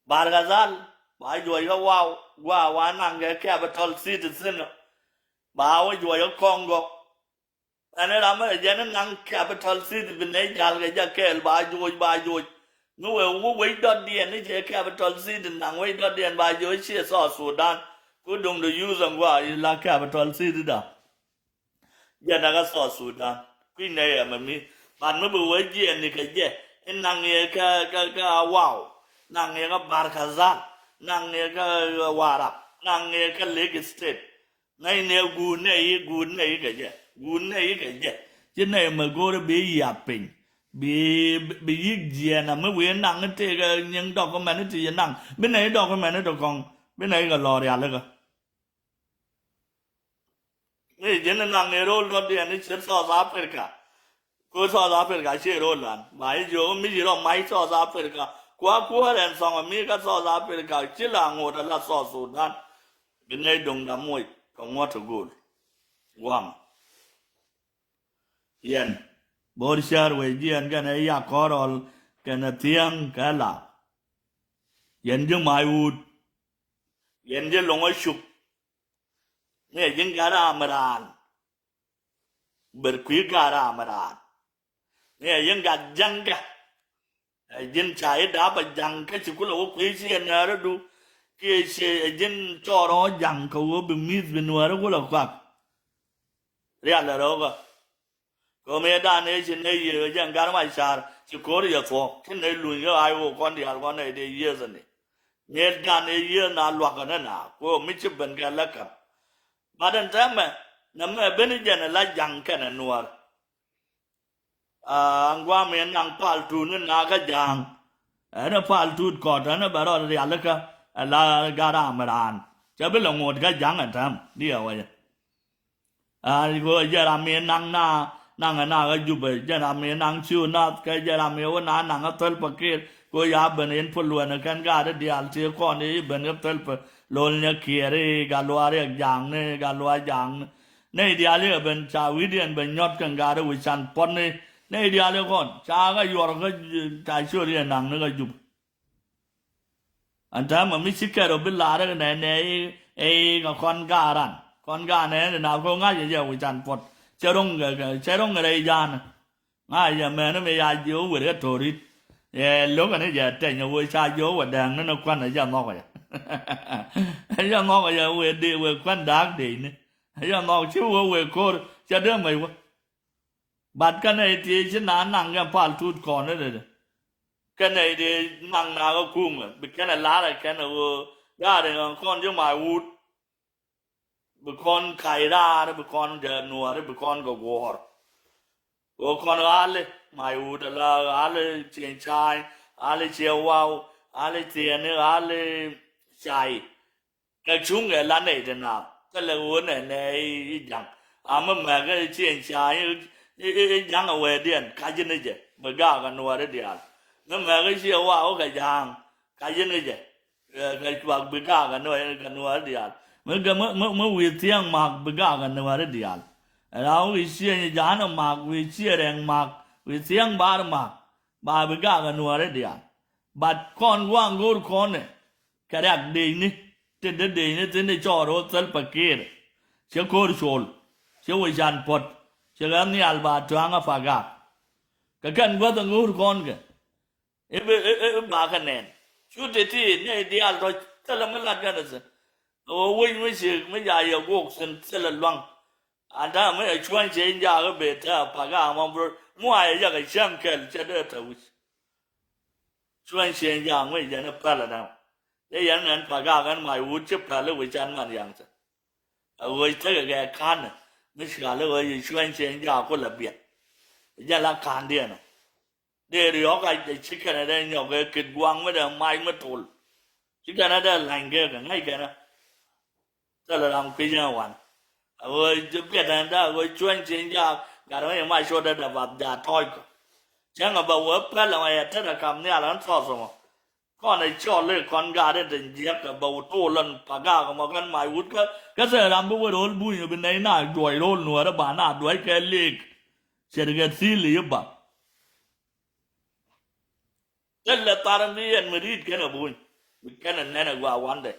Barkadhal ba juɔc kä waw gua̱a̱ wa naŋ kɛ capital city thi̱n. Ba wä juɔc kä Congo. Ɛn ram mi jɛn naŋ capital city bi nɛy jal kɛ jɛ kɛɛl ba juɔc ba juɔc. Mi wee wä wec dɔ̱diɛn ni cɛ capital city naŋ wec dɔ̱diɛn ba juɔc ciɛ South Sudan. Ku Ku duŋdu youth ɛn gua̱a̱ i la capital city da. Jɛ na kä South Sudan kui̱ nɛ yɛ mɛ mi. But mi bi wee jiɛn ni kɛ jɛ in naŋ yɛ kä kä kä Awau, naŋ yɛ kä Barkazal, naŋ yɛ kä Warap, naŋ yɛ kä Lake State. Ŋäcnɛ guut nɛy, guut nɛy kɛ jɛ, guut nɛy kɛ jɛ. Ci nɛy mɛ go̱o̱rɛ bi yiath piny, bi bi yiëk jiɛɛn a mi wi̱i̱ naŋ tëëkɛ nyiŋ document ti yi naŋ, bi nɛy document ti kɔŋ, bi nɛy kɛ lɔ rialikä. Mi ji̱n naŋ ɛ ro̱l dɔ̱diɛn i̱ cir South Africa. Ku South Africa ci ro̱l an ba i̱ jiök mi ci rɔ mac South Africa. Kua kuäär ɛn thɔŋ mi kä South Africa ci la ŋot ala South Sudan. Bi nɛy do̱ŋda moc kɛ ŋuɔ̱t ti go̱o̱l. Gua̱a̱m yɛn bo̱o̱r cäär wec jiɛn kɛnɛ yak kɔrɔl kɛnɛ thiäŋ kɛ la. Yɛn ji̱ mac wut. Yɛn ji̱ lo̱ŋ a cuk. Ni a ji̱n gat ram raan. Ber kui̱ gat ram raan. Ni a ji̱n gat ja̱ŋkä. Ɛ ji̱n ca i̱ dap a ja̱ŋ kä ci kulɛ wä kui̱ ci ɛ näärädu. Kiɛ ci ɛ ji̱n cɔɔr ɔ ja̱ŋ kɛ wä bi mi̱th bi nuääri kulɛ kuak. Rial ɛ rɔkä. Kɛ ɣöö mëë dan ëë ci nɛy yiëë ɣä jɛn gar mac ca̱r ci ko̱r yɛ thuɔ̱k ci nɛy luny ɣä ay ɣöö kɔn diaal kɔn nɛy dee yiëëth ni. Mëë dan ëë yiëëth na luakä ni na kɛ ɣöö mi ci ben kɛ lä käm. Bat ɛn täämɛ nɛmɛ ben i̱ jɛn ɛ la ja̱ŋ kɛnɛ nuäär. Aa, ɛn gua̱a̱m in naŋ pal tuut ni na kä ja̱a̱ŋ. Ɛn ɛ pal tuut kɔt ɛn ɛ bɛ rɔɔd rialikä ɛ la gat ram raan. Cɛ bi lɛ ŋot kä ja̱a̱ŋ ɛ tääm di ɛ wecɛ. Aa, kɛ ɣöö jɛ ram mi naŋ na, naŋ ɛ na ɣä Jubɛ, jɛ ram mi naŋ ciu nath, kɛ jɛ ram mi wä na naŋ ɛ thäl pɛ kiɛɛr, kɛ ɣöö ya ben in pä luɛn ɛ kɛn gaat ɛ diaal ti kɔn i̱ ben ɛ thäl pɛ, lo̱l nyɛ kiɛɛr i̱ gat luaar i̱ jaŋni, gat luaar jaŋni. Nɛy diaal i̱ ɛ ben ca wi̱cdiɛn ben nyɔt kɛn gaat i̱ wi̱c can puɔ̱tni. Nɛy diaal i̱ kɔn ca ɣä yuɔr kä ca ciöt i̱ ɛ naŋni kä Jubɛ. Ɛn täämɛ mi ci kɛt ɔ bi la̱r ɛ nɛ nɛ i̱, i̱ kɛ kɔn gaat ran. Kɔn gaat nɛ ni na ko̱ ŋa̱c ɛ jɛ wi̱c can puɔt. Cɛ ro̱ŋ kɛ, kɛ, cɛ ro̱ŋ kɛ rɛy ja̱a̱n. Ŋa̱c ɛ mɛn mi ya jiɛ wä wër kɛ to̱rit. Ɛ lo̱k ɛn jɛ tɛny ɛ wee ca jiɛ wä wä dɛŋ ni ni kuan ɛ jɛ nhɔk ɛ jɛ. Ɛ jɛ nhɔk ɛ jɛ wee dee wee kuan da̱a̱k dee ni. Ɛ jɛ nhɔk ci wä wee ko̱r cɛ dee mɛc wä. But kɛnɛ iti ci na naŋ kɛn pal tut kɔn ni dee. Kɛnɛ iti naŋ na kɛ kuŋ bi kɛnɛ lar kɛnɛ ɣöö ya̱r in kɔn ji̱ mac wut. Bi kɔn kac raar, bi kɔn jɛ nuɔɔri, bi kɔn kɛ guɔ̱ɔ̱r. Ɣöö kɔn ɣa̱li mac wut ala ɣa̱li cieŋ ca̱a̱ny, ɣa̱li ciɛ waw, ɣa̱li thiɛni, ɣa̱li cay. Kɛ cuŋ kɛ la nɛy ti naath thilɛ ɣöö nɛ nɛ i̱ ja̱ŋ. A mi mɛk i̱ cieŋ ca i̱ ja̱ŋ ɛ wɛɛdiɛn ka̱c ni jɛ bi gaak ɛ nuɔɔri diaal. Mi mɛk i̱ ciɛ waw kɛ ja̱a̱ŋ ka̱c ni jɛ. Kɛ cuak bi gaak ɛ nuɔɔri diaal. Mi wi̱i̱ thiäŋ ma̱k bi gaak ɛ nuɔɔri diaal. Ɛn a wi̱i̱ cieŋ ja̱a̱n ɛ ma̱k, wi̱i̱ ciɛ rɛŋ ma̱k, wi̱i̱ thiäŋ bar ma̱k, ba bi gaak ɛ nuɔɔri diaal. But kɔn gua̱a̱ŋ go̱o̱r kɔn ɛ kɛ riak dëëcni tin te dëëcni tin te cɔɔr ɣöö thil pɛ kiir. Cɛ ko̱r col, cɛ wec can puɔ̱t, cɛ ɣän nhial ba tua̱a̱ŋ a pagak. Kɛ kɛn guäth ɛn ɣöör kɔn kɛ i̱ bi i̱ i̱ ba kɛ nɛn. Cu ti ti ni diaal tɔ̱ thilɛ mi lat kɛn ɛ thi̱n. Ɣöö wec mi ci mi ca yɛ guɔk thi̱n thilɛ lua̱ŋ. Anda mi ɛ cuäny cieŋ jaak i̱ bee tɛ pagak mɔ burot mi wa yɛ jakɛ cäŋ kɛl cɛ dee tɛ wi̱c. Cuäny cieŋ jaak mi jɛn i̱ päl ɛnɛ. Dee yɛn ɛn pagak ɛn mac wut ci päl i̱ wi̱c ɛn man yaŋ tɛ. Ɛ ɣöö tekɛ kɛ ka̱n mi ci ɣal i̱ ɣöö ci cuäny cieŋ jaak kulɛ biɛt. Jɛn la ka̱ndiɛn ɔ. Dee riɔ̱k a ci kɛnɛ dee nyɔk kɛ kit gua̱a̱ŋ mi dee mac mi tol. Ci kɛnɛ dee la̱ny kɛ kɛ ŋäc kɛnɛ. Thilɛ ram kui̱c ɛn wan. A ɣöö ji̱ biɛt ɛn da a ɣöö cuäny cieŋ jaak gat ɣän yɛ mac cuɔt dee dee bath jaa tɔ̱ɔ̱c kɔ. Cäŋ ɛ bɛ wee pɛl ɛmɔ yɛ tetdɛ kam nhial ɛn thɔth ɛmɔ. Kɔn ɛ cɔl i̱ kɔn gaat in te jiäk ɛ bɛ wä tool ɛn pagak ɛmɔ kɛn mac wut kä kä thilɛ ram bi wä ro̱l buny ɛ bi nɛy na juɔc ro̱l nuäärä ba na duäc kɛ lëëk. Ce̱tkɛ thil i̱ ba. Thilɛ thar in bi yɛn mi ri̱i̱t kɛn ɛ buny. Bi kɛn ɛ nɛn ɛ gua̱a̱ wandɛ.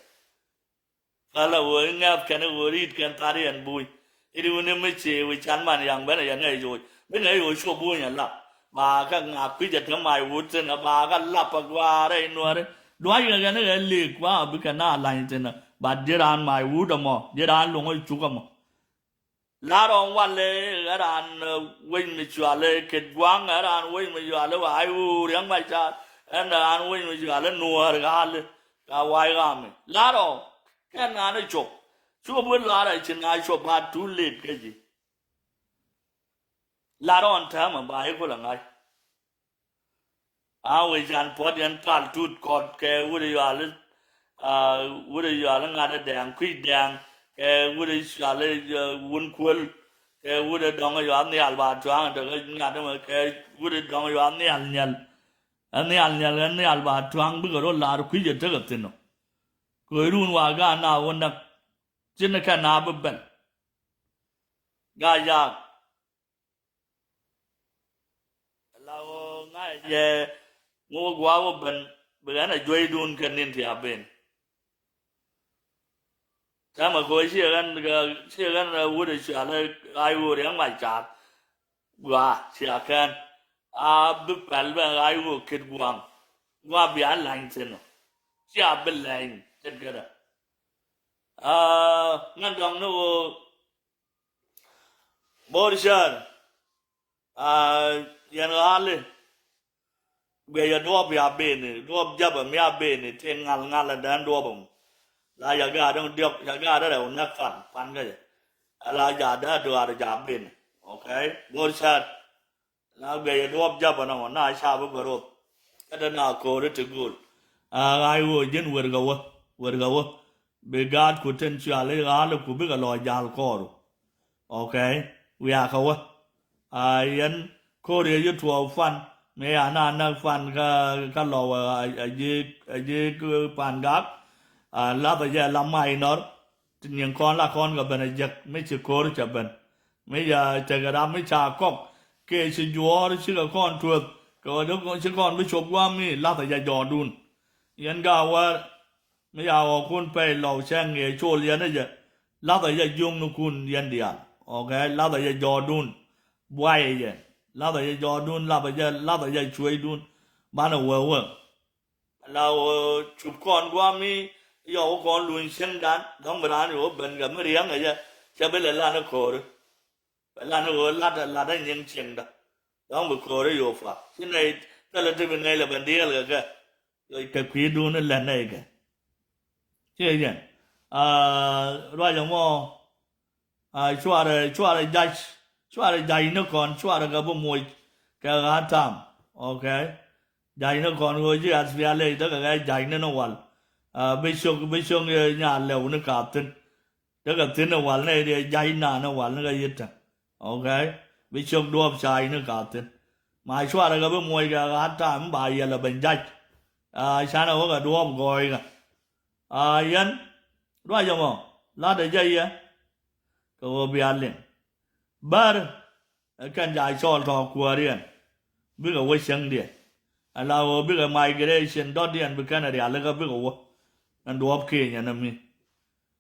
Thilɛ ɣöö i̱ ŋɛ̈th kɛn i̱ ɣöö ri̱i̱t kɛn thar yɛn buny. I̱ ri wuni mi ci wi̱i̱ can man yaŋ ben ɛ yɛn ŋäc yoc. Bi ŋäc yoc cuɔ buny ɛ lap. Ba kɛ ŋa̱k kui̱c ɛ te mac wut thi̱n ɛ ba kɛ lap ɛ gua̱a̱r ɛ i̱ nuäri. Dua̱ckɛ kɛn i̱ ɣɛ lëëk kua̱a̱ bikɛ na la̱ny thi̱n ɛ. But ji̱ raan mac wut ɛmɔ, ji̱ raan luŋ ɛ cuk ɛmɔ. La̱r ɔŋ walɛ ɛ raan, eh, wec mi cualɛ Ket Gua̱a̱ŋ, ɛ raan wec mi cualɛ Wa̱a̱ I̱ Ɣöö Riɛk Macar, ɛn ɛ raan wec mi cualɛ Nuäär Ɣa̱a̱li, ka Wa̱a̱ I̱ Ɣa̱a̱mi. La̱r ɔŋ kɛn ŋa̱n ɛ cop. Cop wä la̱r ɛ ci na cop ba too late kä ji̱. La̱r ɔŋ täämɛ ba i̱ kulɛ ŋa̱c. A wee can puɔ̱t yɛn pal tut kɔt kɛ wut ɛ yuali, a, wut ɛ yuali ŋa̱t ɛ dɛŋ kui̱c dɛŋ kɛ wut ɛ yuali, a, wun kuäl kɛ wut ɛ dɔ̱ŋ ɛ yual nhial ba tua̱a̱ŋ ɛ dɔ̱ŋ ɛ ŋa̱t ɛmɛ kɛ wut ɛ dɔ̱ŋ ɛ yual nhial nhial. Ɛ nhial nhial ɛ nhial ba tua̱a̱ŋ bikɛ rɔ la̱r kui̱c ɛ tekɛ thi̱n ɔ. Kɛ run wa gaat na wä näk. Ci ni kɛn a bi ben. Gaat yaak. La ɣöö ŋa̱c jɛ ŋu gua̱a̱k wä ben bi ɣän a jueydun kɛ ni̱n ti a ben. Täämɛ kɛ ɣöö ciɛ ɣän, ciɛ ɣän a wut a cualɛ Ɣa̱c Ɣöö Riɛk Macar. Gua̱a̱ cia kɛn a bi pɛl ben Ɣa̱c Ɣöö Ket Gua̱a̱ŋ. Gua̱a̱ bia la̱ny thi̱n ɔ cia bi lɛny ce̱tkɛ rɛ. Aa, ŋän dɔ̱ŋ ni ɣöö Bor Cär, aa, yɛn ɣa̱li. Guiɛ yɛ duɔ̱ɔ̱p ya beni, duɔ̱ɔ̱p japɛ mi a beni ti ŋal ŋal ɛn dɛn duɔ̱ɔ̱p ɛmɔ. La yɛ gaat dɔ̱ŋ diɔ̱k, yɛ gaat rɛw näk pan, pan kä jɛ. Ala ja dee duaar ja beni. Okay? Bor Cär. La guiɛ yɛ duɔ̱ɔ̱p japɛ nɔmɔ, na ca bi bɛ roth. Kä dee na ko̱ri ti go̱o̱l. A Ɣa̱c Ɣöö ji̱n wer kɛ wä, wer kɛ wä. Bi gaat ku tin cuali ɣa̱li ku bikɛ lɔ jal kɔɔru. Okay? Wiakɛ wä. A yɛn ko̱r yɛ yi tuɔɔk pan mi a na näk pan kä, kä lɔw a, a ji̱, a ji̱ pan gak. A lath a jɛ la mac nɔr. Ti nyin kɔn la kɔn kɛ ben a jek mi ci ko̱r cɛ ben. Mi ya tekɛ rap mi ca kɔk. Kɛ ci juɔ̱ɔ̱r cikɛ kɔn tuɔth. Kɛ ɣöö ci kɔn bi cop gua̱a̱m mi lath a jɛ jɔɔdun. Yɛn ga wär mi ya ɣɔkun pɛy lɔw cɛ ŋiɛ col yɛn ɛ jɛ. Lathɛ yɛ jiöknikun yɛn diaal. Okay, lathɛ yɛ jɔɔdun. Buayɛ yɛ. Lathɛ yɛ jɔɔdun, lathɛ yɛ, lathɛ yɛ cueecdun. Banɛ wee wee. La ɣöö cup kɔn gua̱a̱mi yɔw kɔn luny cieŋdan. Dɔ̱ŋ bi raan yɛ wä ben kɛ mi riäŋ ɛ jɛ. Cɛ bi lɛ lan ɛ ko̱ri. Bɛ lan ɣöö lat ɛ lat ɛ nyiŋ cieŋdä. Dɔ̱ŋ bi ko̱ri yo̱o̱ pa ci nɛy thilɛ ti bi nɛy lɛ ben diɛɛl kɛ kɛ. Kɛ kui̱dun ɛ lät nɛy kɛ. Ciɛ yɛn. Aa, ruac ɛmɔ, aa, cuarɛ, cuarɛ jac, cuarɛ jac ni kɔn, cuarɛ kɛ bi moc kɛ ɣa̱a̱t tam. Okay. Jac ni kɔn ɣöö ji̱ ath pial ley tekɛ kɛ jac ni ni wal. Aa, bi cök, bi cök yɛ nya lɛw ni ka thi̱n. Tekɛ thi̱n ɛ wal nɛ diɛ ja̱c naan ɛ wal ni kɛ yi̱t tɛn. Okay. Bi ciök duɔ̱ɔ̱p ca̱a̱c ni ka thi̱n. Ma cuarɛ kɛ bi muɔc kɛ ɣa̱a̱t ta̱a̱ mi ba yɛl ɛ ben ja̱c. Aa, canɛ wä kɛ duɔ̱ɔ̱p gɔɔy kɛ. Aa, yɛn ruac ɛmɔ latdɛ jɛ yɛ. Kɛ ɣöö bia liŋ. Bär ɛ kɛn ca cɔɔl tɔ̱ kuääriɛn. Bikɛ wä cäŋdiɛn. Ala ɣöö bikɛ migration dɔ̱diɛn bi kɛn ɛ rialikä bikɛ wä. Ɛn duɔ̱ɔ̱p Kenya ni mi.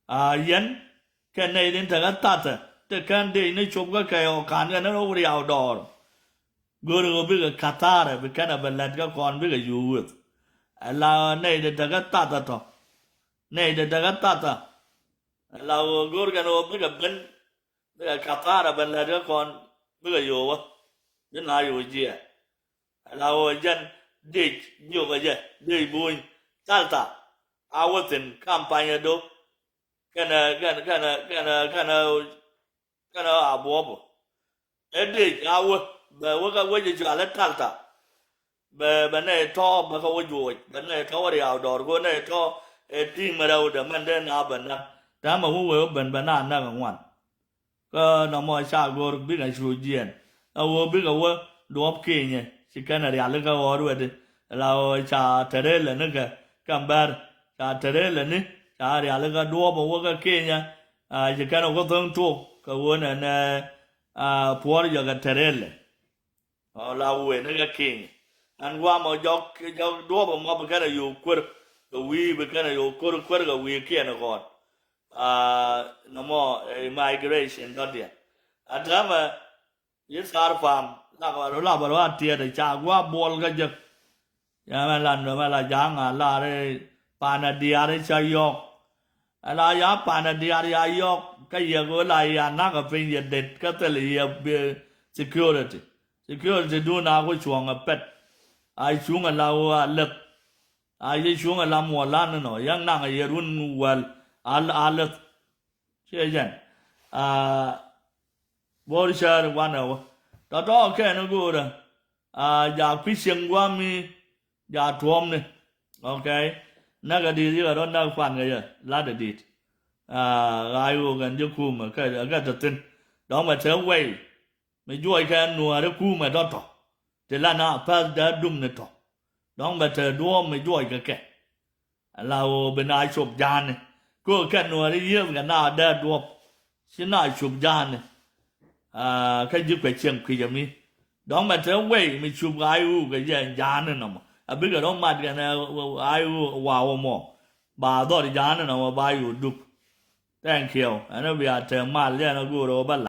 Aa, yɛn kɛ nɛy tin tekɛ thatɛ ti kɛn dec ni cop kä kɛy ɔ ka̱n kɛ ni rɔ riaw dɔɔr. Go̱o̱ri ɣöö bikɛ ka̱thaarɛ bi kɛn ɛ bɛ lät kä kɔn bikɛ yuuth. Ala nɛy ti tekɛ thatɛ tɔ. Nɛy ti tekɛ thatɛ. Ala ɣöö go̱o̱r kɛn ɣöö bikɛ ben. Bikɛ ka̱thaarɛ bɛ lät kä kɔn bikɛ yo̱o̱wä. Bi na yo̱o̱ jiɛɛn. Ala ɣöö jɛn dec jiökɛ jɛ dec buny. Thalta a wä thi̱n kampanyɛ do̱. Kɛnɛ, kɛnɛ, kɛnɛ, kɛnɛ, kɛnɛ, kɛnɛ a buɔ̱pɔ. Ɛ dec a wä bɛ wä kä wec ɛ cual ɛ thalta. Bɛ, bɛ nɛy tɔ̱ bɛ kɛ wä juɔc, bɛ nɛy tɔ̱ wä riaw dɔɔr, kɛ wä nɛy tɔ̱ ɛ ti̱i̱ŋ mɛ rɛwdɛ mɛn dee na bɛ näk. Täämɛ wä wee wä ben bɛ na näk ɛ ŋuan. Kä nɔmɔ ca go̱r bikɛ cu jiɛɛn. Ɛ wä bikɛ wä duɔ̱ɔ̱p Kenya ci kɛn ɛ rialikä ɣɔ̱ɔ̱r wetdi. La ɣöö ca tɛrɛlɛ ni kɛ kɛn bɛr ca tɛrɛlɛ ni ca rialikä duɔ̱ɔ̱p ɛ wä kä Kenya. Aa, ci kɛn ɛ wä tho̱ŋ tuɔk kɛ wä nɛnɛ, aa, puɔ̱r jɛ kɛ tɛrɛlɛ. Ɔ la wee ni kɛ Kenya. Ɛn guamɔ jɔk, jɔk duɔpɔ mɔ bi kɛn a yo̱o̱ kuer kɛ wi̱i̱, bi kɛn a yo̱o̱ kuer, kuer kɛ wi̱i̱ kiɛn kɔn. Aa, nɔmɔ, ɛ, immigration dɔ̱diɛn. A täämɛ yi thar pam la bɛ, la bɛ rɔ a tiɛt ca gua buɔl kä jek. Yɛ mɛ la nömɛ la ja̱a̱ŋ a lar i̱ pan a diaar i̱ ca yɔk. Ala ya panɛ diaar ya yɔk kä yɛ ɣöö la ya nakä piny yɛ det kä thil yɛ bi security. Security dun a ku cuɔ̱ŋ ɛ pɛt. A cuŋ ala ɣöö a leth. A yɛ cuŋ ala muɔlan ni nɔ yɛn naŋ yɛ run wäl a leth. Ciɛ jɛn a Bor cäär wanɛ wä tɔ̱tɔ̱ kɛn go̱o̱rä. A ja kui̱ cieŋ gua̱a̱mi ja tuɔ̱ɔ̱mni. Ok. Näk a di̱i̱t yikɛ rɔ näk kuan kɛ yɛ lat a di̱i̱t. A ɣaac ɣöö kɛn ji̱ kumɛ kɛ kɛ te thi̱n. Dɔ̱ŋ bɛ te wɛy mi juɔc kɛ nuääri kumɛ tɔ̱tɔ̱. Ti lan a päth dee dum ni tɔ̱. Dɔ̱ŋ bɛ te duɔ̱ɔ̱p mi juɔc kɛ kɛ. Ala ɣöö bi na cop ja̱a̱ni. Kö kɛn nuääri yiëëth kɛ na dee duɔ̱p. Ci na cop ja̱a̱ni. Kä ji̱ kuɛ cieŋ kui̱c ɛmi. Dɔ̱ŋ bɛ te wei mi cup ɣaac ɣöö kɛ yɛ ja̱a̱ni nɔmɔ a bikɛ rɔ mat kɛn ɣaac ɣöö wa̱a̱ wä mɔ. Ba dhɔr ja̱a̱ni nɔmɔ ba ɣöö dup. Thank you. Ɛn ɣöö bia te mal yɛn ɣöö go̱o̱r ɣöö bä la.